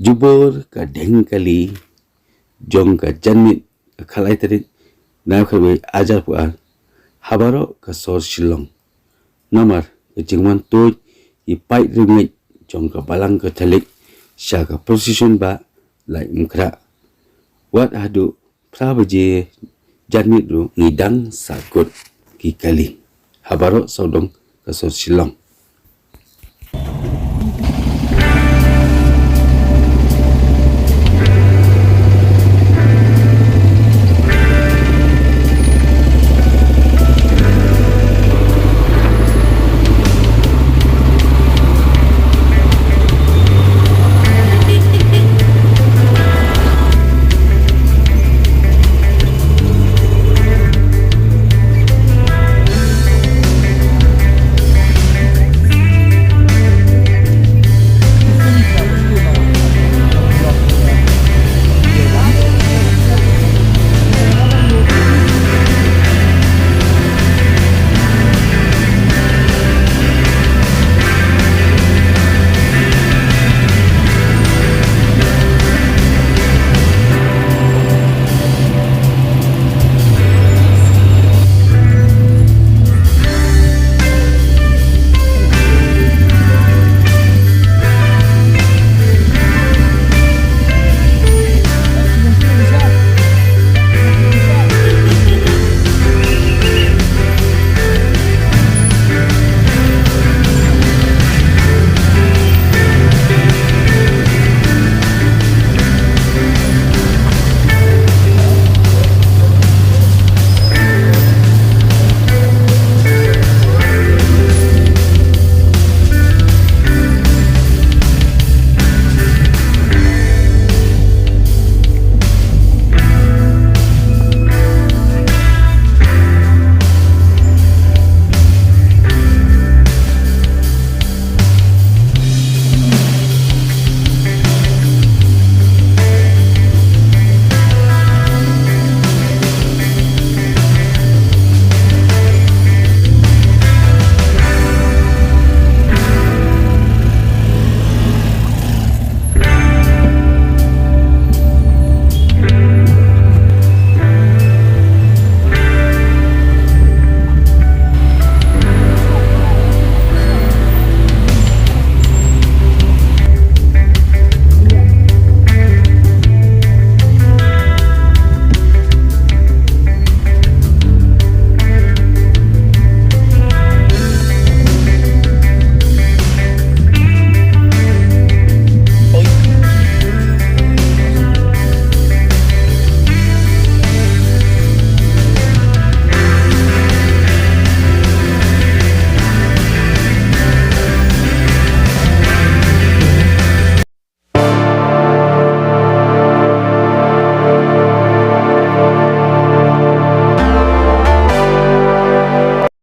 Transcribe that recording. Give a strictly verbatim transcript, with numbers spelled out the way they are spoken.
Jubor ka deng kali jong ka janmiet ka khatlai tarik Naiwieng khatwei arphew ar ha baroh ka sor Shillong. Namar ka jingwan tuid ki paid riewngeit jong ka Balang Katholik sha ka procession ba Laitumkhrah. Wat haduh phra baje janmiet ruh ngi dang sahkut ki kali ha baroh sawdong ka sor Shillong.